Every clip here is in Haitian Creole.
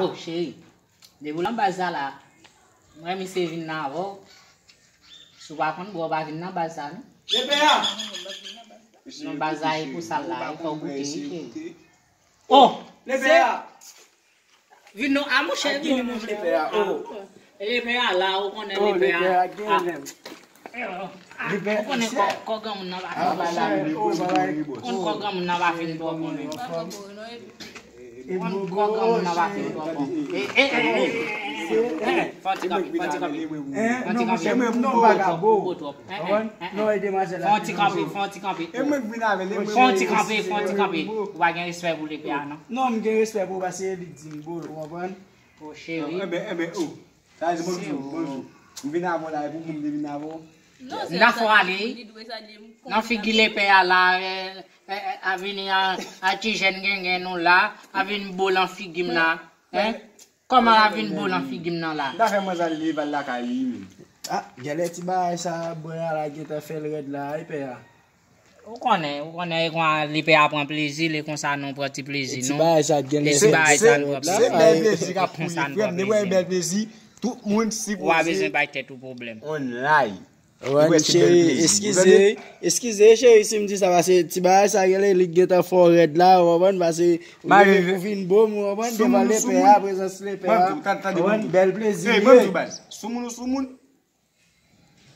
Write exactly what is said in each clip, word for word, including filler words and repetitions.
Oh, cheri. Depi w nan baz sa la, mwen misye vin nan avè w. Si w pa konn bwè, w pa vin nan baz sa, non. Lepè a! Non, baz sa e pou sa l la, e fò w goute, wi, cheri. Oh! Lepè a! Vin non, a monchè, vin non, monchè. Lepè a, oh! Lepè a la, ou konnen lepè a. Lepè a gen menm. Ou konnen kò, kò granmoun nan pa fin twò bon. Ou konnen kò granmoun nan pa fin twò bon menm. Ou konnen kò granmoun nan pa fin twò bon. E, e, e, e, e, e, fè yon ti kanpe, fè yon ti kanpe. Fè yon ti kanpe. Ou gwo twòp. Non, e demwazèl la. Fè yon ti kanpe, fè yon ti kanpe. Fè yon ti kanpe, fè yon ti kanpe. Ou pa gen respè pou lepè a, non. Non, m gen respè pou ou paske li di m bro, ou konprann? Oh, cheri. Enben, enben, oh. Sa vle di bonjou, bonjou. M vin avè w la, e pou mwen m te vin avè w. M ta fè w ale. Nan figi lepè a la, eh, eh, eh, a vini a, a ti jèn gengen nou la, a vin bo lan figi m la. Hein? Kòman a vin bo lan figi m nan la? M ta fè manzè al leve al lakay li menm. Ah, genlè ti bagay sa bwè a la gentan fè l rèd la, wi pè a. Ou konnen, ou konnen, e konsa lepè a pran plezi, e konsa nou pran ti plezi nou. E ti bagay sa genlè fè l rèd la. Se bèl plezi k ap pou li, frè m. Depi w wè bèl plezi, tout moun sipoze. Ou pa bezwen bay tèt ou pwoblèm. Online. Ou wè, cheri, eskize, eskize, cheri, si m di sa, paske ti bagay sa genlè li gentan fè w rèd la, ou konprann, paske ou vin bo m, ou konprann, devan lepè a, prezans lepè a, ou konprann, bèl plezi li ye. Soumoun ou soumoun?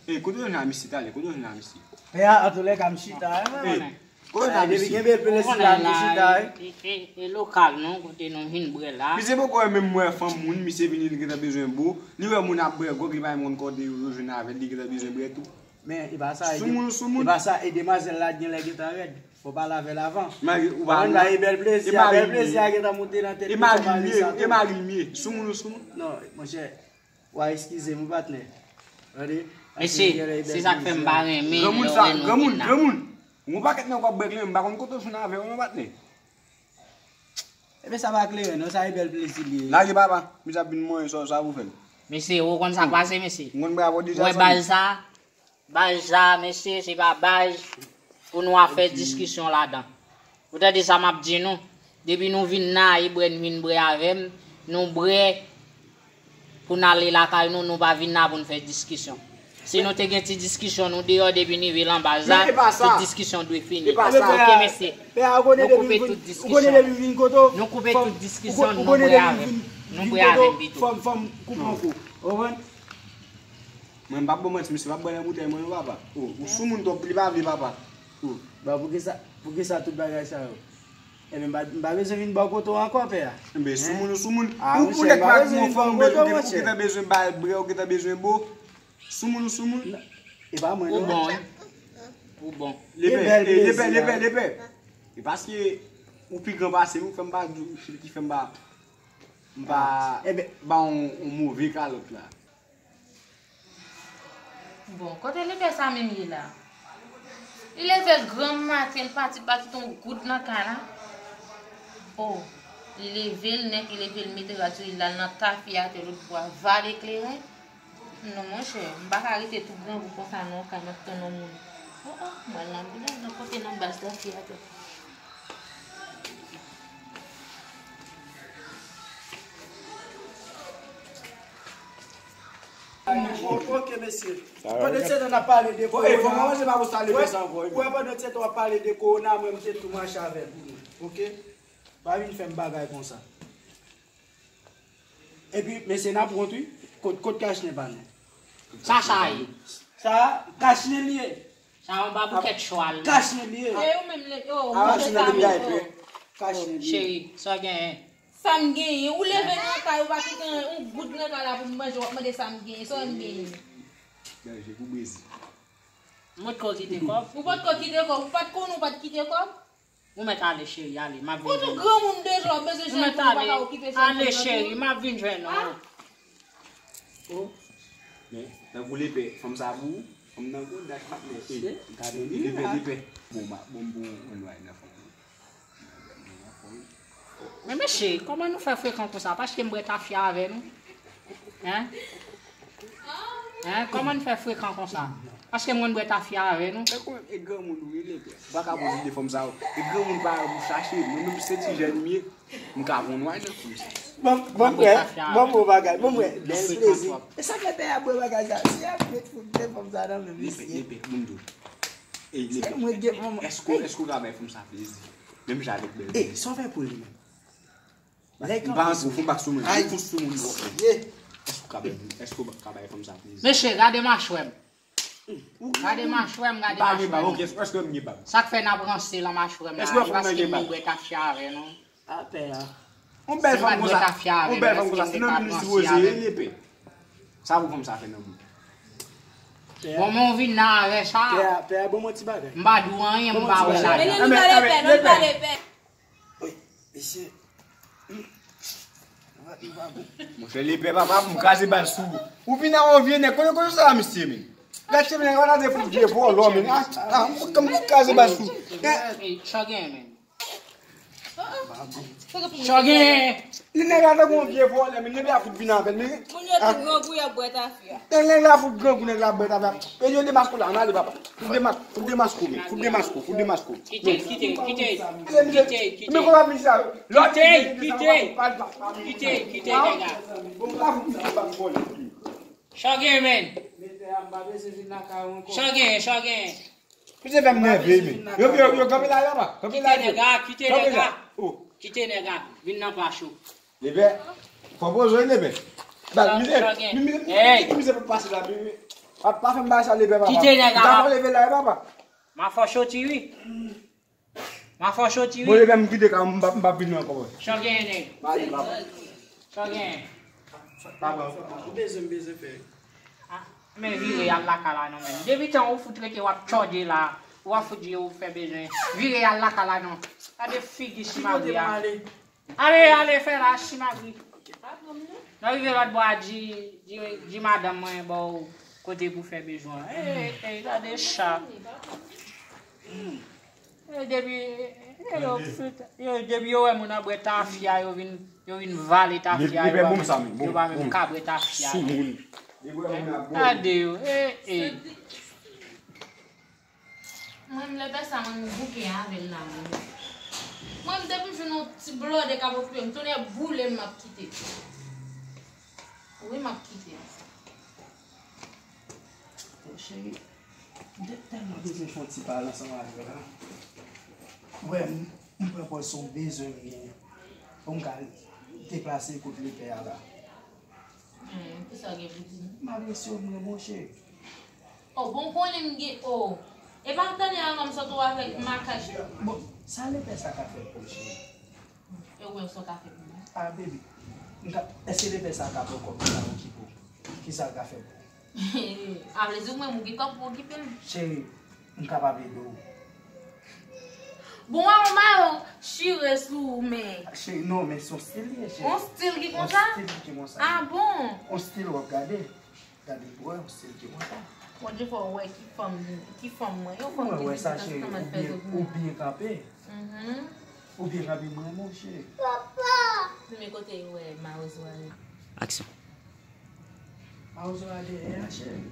Ey, kote w jwenn a misye, talè? Kote w jwenn a misye? Pè a, antoulèka, m chita, wi, mwen konnen. Kote w jwenn a misye? Depi gen bèl plezi la, m chita, wi. E, e, e lokal, non, kote nou vin bwè la. Misye poko wè menm wè fanm moun, misye vini, li gentan bezwen bo. Li wè moun ap bwè gwòg, li pa menm konn kote yo jwenn avè l, li gentan bezwen bwè tou. Men, e pa sa, e de-, soumoun ou soumoun? E pa sa, e demwazèl la genlè gentan rèd. Fò w pale avè l avan. Ou konprann, e bèl plezi a, bèl plezi a gentan moute nan tèt li, fò w pale sa tou. E mari l m ye, soumoun ou soumoun? Non, monchè, w a eskize m, wi, patnè. Tande, mesye, se sa k fè m pa renmen lè w wè nou vin la. Granmoun, granmoun. Yon pakèt nèg w ap bwè kleren, m pa konn kote w jwenn avè yo non, patnè. Ebyen, sa pa kleren non, sa e bèl plezi li ye. Lage papa, misye ap vin manyen sa, sa pou fè l. Mesye, ou konn sa k pase, mesye? M konn bwè avè w deja, zanmi. Ou wè baz sa? Baz sa, mesye, se pa baz pou nou ap fè diskisyon ladan. Ou tande sa m ap di nou? Depi nou vin la, e bwè n vin bwè avè m, nou bwè pou n ale lakay nou, nou pa vin la pou n fè diskisyon. Si nou te gen ti diskisyon nou deyò, depi n rive lan baz la, tout diskisyon dwe fini. Oke, mesye. Nou koupe tout diskisyon. Nou koupe tout diskisyon, nou bwè avè m. Nou bwè avè m pito. Fò m, fò m koupe w kou. Ou konprann? Mwen, m p ap ba w manti, misye p ap bwè nan boutèy mwen non, papa. Oh, ou soumoun twòp, li pa vle, papa. Oh. Bon, poukisa, poukisa tout bagay sa yo? Ebyen, m pa, m pa bezwen vin bò kote w ankò, pè a. Enben, soumoun ou soumoun. Ou, ou nèg pa gen yon fanm, ou gentan bezwen bay bwè, ou gentan bezwen bo. Soumoun ou soumoun. E pa mwen non. Ou bon, wi. Ou bon. Lepè, lepè, lepè, lepè. E paske ou pi gran pase m, ou fè m pa di w, ki fè m pa, m pa ba w yon, yon move kalòt la. Bon, kote lepè sa menm ye la? Li leve l granmmaten, l pati, l pa kite yon goud nan kay la. Oh, li leve l nèt, li leve l mete rad sou li, l al nan tafyatè lòt bò a vale kleren. Non, monchè, m pa ka rete tou grangou konsa nan yon kay, m ap tann yon moun. Oh, oh, m al nan boulay nan kote nan baz tafyatè. Oke, mesye. Pandan se tan n ap pale de kowona, wè, pandan se tan w ap pale de kowona, mwen, m te tou mache avè l pou mwen. Oke? Pa vin fè m bagay konsa. Epi, mesye, n ap wont, wi. Kot, kot kachnen pa nou? Sa, sa ye? Sa, kachnen li ye. Sa yon baboukèt chwal. Kachnen li ye. E ou menm, le, oh, ou manje sa menm. Kachnen li ye. Cheri, sa w genyen? Sa m genyen? Ou leve nan kay, ou pa kite yon goud nan kay la pou m manje, w ap mande sa m genyen. Sa w wè m genyen? Manje pou brezi. M potko kite kòb. Ou potko kite kòb? Ou pa t konnen ou pa t kite kòb? Ou mèt ale, cheri, ale. M ap vin jwenn ou. Ou tou granmoun deja, w bezwen jwenn moun, ou pa ka okipe sèl moun nan tou. Ale, cheri, m ap vin jwenn ou. Oh. Men, tankou lepè, fanm sa pou ou, fanm nan gwo dach patnè. Gade li, lepè, lepè. Bon, m a, bon, m pou ou, mwen nway nan fanm nan. Men mesye, kòman nou fè frekan konsa? Paske m bwè tafya avè nou? Hein? Hein? Kòman n fè frekan konsa? Paske m konn bwè tafya avè nou. Tankou e granmoun ou ye, Lepè. Ou pa ka poze de fanm sa yo. E granmoun pa ou chache. Mwen menm se ti jèn m ye. M ka pran w nan fanm sa. Bon, bon, frè. Bon, bon bagay. Bon, frè. Bèl plezi. E sa fè pè a bwè bagay sa. Si a met fout de fanm sa nan men mesye. Lepè, moun di w. Ey, Lepè. Mwen gen fanm. Èske, èske w ka bay fanm sa plezi? Menm jan avèk bèl. Ey, sa w fè pou li menm? M pa rantre w fon bak sou mwen. Ay. Fous sou moun bò. Èske w ka bay, èske w ka bay fanm sa plezi? Mesye, gade machwè m. Gade machwè m, gade machwè m. Èske m gen bab? Sa k fè n ap ranse lan machwè m la? Èske w fè m gen bab? Paske m bwè tafya avè nou. Apè a. Yon bèl fanm konsa. Yon bèl fanm konsa. Se nan minis woze ye, Lepè. Sa pou fanm sa fè nan moun? Bon, men w vin nan avè sa. Pè a, pè a, ban mwen ti bagay. M pa di w anyen, m pa wè ladan. Men li pa lepè, non, li pa lepè. Wi, mesye. Monchè, Lepè papa, m kraze bal sou ou. Ou vin a yon vye nèg, konnen konnen sa misye men. Gad se men, wala de fout vye vòlò men. Ah, ah, m kraze bal sou ou. Chan gen men. Chan gen. Li nèg la tankou yon vye vòlè men, nèg la fout vin avè l men. Moun yo tout grangou y ap bwè tafya. Nèg la fout grangou, nèg la bwè tafya. E yo demaske w la, ann ale papa. Fout demaske w, fout demaske w men, fout demaske w, fout demaske w. Kite l, kite l, kite l. Kite l, kite l. Men konn ap vin sa. Kite l, kite l. Kite l, kite l nèg la. Bon, la fout vin bat vòlè. Chan gen men. Chan gen, chan gen. Misye fè m nève men. Yo, yo, yo, kanpe la, papa. Kanpe la. Kite nèg la, kite nèg la. Kite nèg la. Vin nan pach ou. Lepè, fò poze w, Lepè. Ba, misye, misye, misye pa pase la, misye. Pa, pa fè m bagay sa, Lepè, papa. Kite nèg la. Ou ta fò leve la, papa. M a fè w soti, wi. M a fè w soti, wi. Bon, Lepè, m kite ka, m pa, m pa vini ankò, bò. Chan gen, nèg. Ba, li, papa. Chan gen. Papa. Ou bezwen, m bezwen fè. Ah, men vire al lakay la non, men. Depi tan ou fout rete w ap tchòde la, w ap fout di ou fè bezwen. Vire al lakay la non. Gade figi simagri a. Ale, ale, fè la, simagri. Nan rive lòt bò a, di, di, di madanm mwen ba w kote pou fè bezwen. Ey, ey, gade chat. Hmm. E depi, e yo fout, yo, depi yo wè moun ap bwè tafya, yo vin, yo vin vale tafya, yo pa menm, yo pa menm ka bwè tafya. Gade yo, e, e. Mwen, m lè fè sa, mwen, m bouke avè l la, mwen. Mwen, m depi m jwenn yon ti blòdè k ap okipe m, tonnè boule m, m ap kite. Wi, m ap kite. Cheri, m te tèlman bezwen fè yon ti pale ansanm avè w la. Wè, m, m pran pòz se yon bezwen m genyen. Pou m ka deplase kot lepè a la. Hmm, kisa w gen pou di m? M apresye w, m renmen w, cheri. Oh, bon, konnen m gen, oh. E pa tande a non, m sot ou avèk makaj. Bon, sa lepè sa ka fè pou w, cheri? E ou menm sa w ka fè pou mwen? Ah, baby. M ka, èske lepè sa ka ba w kòb pou w okipe w? Kisa l ka fè pou ou? A vle di ou menm ou gen kòb pou okipe l? Cheri, m kapab ede w. Bon, wè, mwen chire sou ou, men. Cheri, non, men se yon stil li ye, cheri. Yon stil ki konsa? Yon stil ki konsa. Ah bon? Yon stil w ap gade. Gade pou wè yon stil ki konsa. Bondye fè w wè ki fanm, ki fanm mwen. Yon fanm ki di ki konsa kòman l fè zot mwen. Ou byen kanpe. Mhm. Ou byen kanpe, mwen, monchè. Papa! Men kote w wè Mawozo a ye? Aksyon. Mawozo a dèyè a, cheri.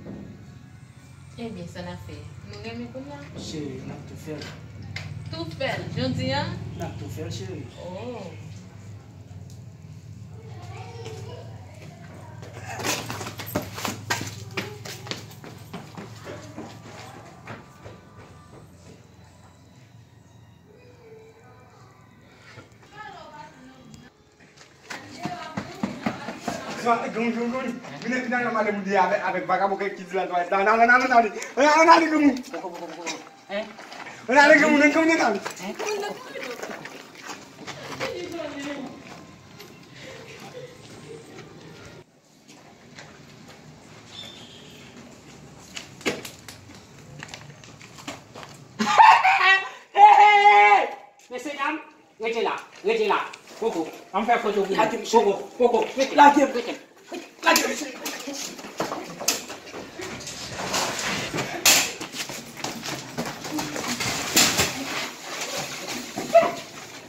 Ebyen, sa n ap fè? Nou renmen kounye a? Cheri, n ap tou fè l. Tou fè l? Jodi a? N ap tou fè l, cheri. Oh. Sa, gang, gang, gang. Vin, vin, ann ale, moun de avèk, avèk vagabon ki di la, la, la, la, la, la, la, la, la, gang. Hein? Ann ale, gang, gang, gang, gang. Hey, hey, hey, hey! Mesye dam, rete la, rete la. Koko, ann fè foto pou nou. Koko, Koko, rete. Lage m. Rete. Lage m.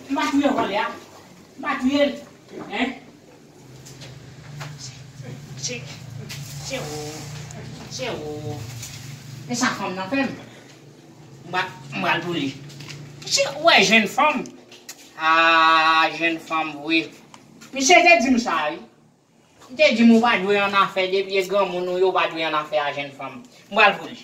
M pa touye w anlè a. M pa touye l. Hein? Che, che, che, oh, che, oh. E sa fanm nan fè m? M pral pou li. Misye, ou wè jèn fanm? Ah, jèn fanm vre. Misye te di m sa, wi. Li te di m ou pa dwe annafè, depi e granmoun ou ye, ou pa dwe annafè a jèn fanm. M pral pou li.